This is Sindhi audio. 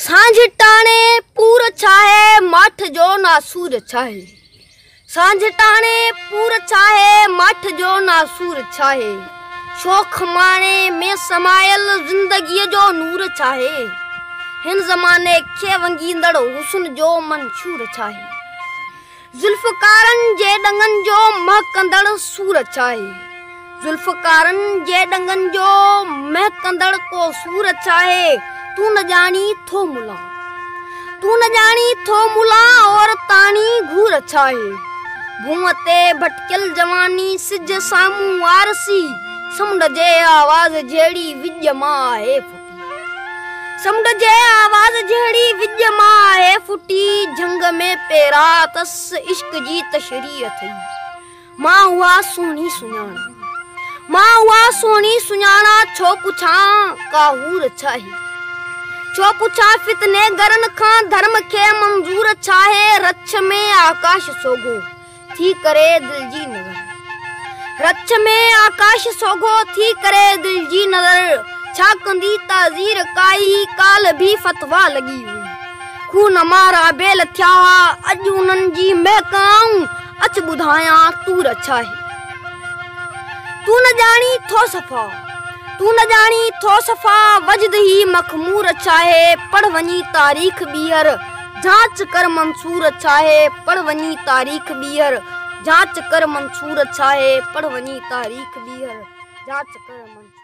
سانجهه ٽاڻي پور ڇاهي، ماٺ جو ناسور ڇاهي. سانجهه ٽاڻي پور ڇاهي، ماٺ جو ناسور ڇاهي. شوخ ماڻي ۾ سمايل زندگيء جو نور ڇاهي. هن زماني کي ونگيندڙ حسن جو منشور ڇاهي. ذوالفقارن جي ڏنگن جو مهڪندڙ سور ڇاهي. ذوالفقارن جي ڏنگن جو مهڪندڙ ڪو سور ڇاهي. تون نه ڄاڻين ٿو ملان. تون نه ڄاڻين ٿو ملان عورتاڻي گهور ڇاهي. ڀونء تي ڀٽڪيل جواني سج سامهون آرسي سمنڊ جي آواز جهڙي وڄ مان آهي ڦٽي. سمنڊ جي آواز جهڙي وڄ مان آهي ڦٽي. جهنگ ۾ پيرا اٿس عشق جي تشريح اٿئي. مان اها سهڻي سڃاڻان. مان اها سهڻي سڃاڻان ڇو پڇان ڪا حور ڇاهي. ڇو پڇان فتني گرن کان ڌرم کي منظور ڇاهي. رڇ ۾ آڪاش سوگهو ٿي ڪري دل جي نظر. رڇ ۾ آڪاش سوگهو ٿي ڪري دل جي نظر. ڇا ڪندي تعزير ڪائي ڪالهه ڀي فتويٰ لڳي هئي. خون مان رابيل ٿيا ها اڄ انهن جي مهڪ آئون اچ ٻڌايان طور ڇاهي. تون نه ڄاڻين ٿو صفا تون نه ڄاڻين ٿو صفا وجد هي مخمور ڇاهي. پڙهه وڃي تاريخ ٻيهر جانچ ڪر منصور ڇاهي. پڙهه وڃي تاريخ ٻيهر جانچ ڪر منصور ڇاهي. پڙهه وڃي تاريخ ٻيهر جانچ ڪر منصور.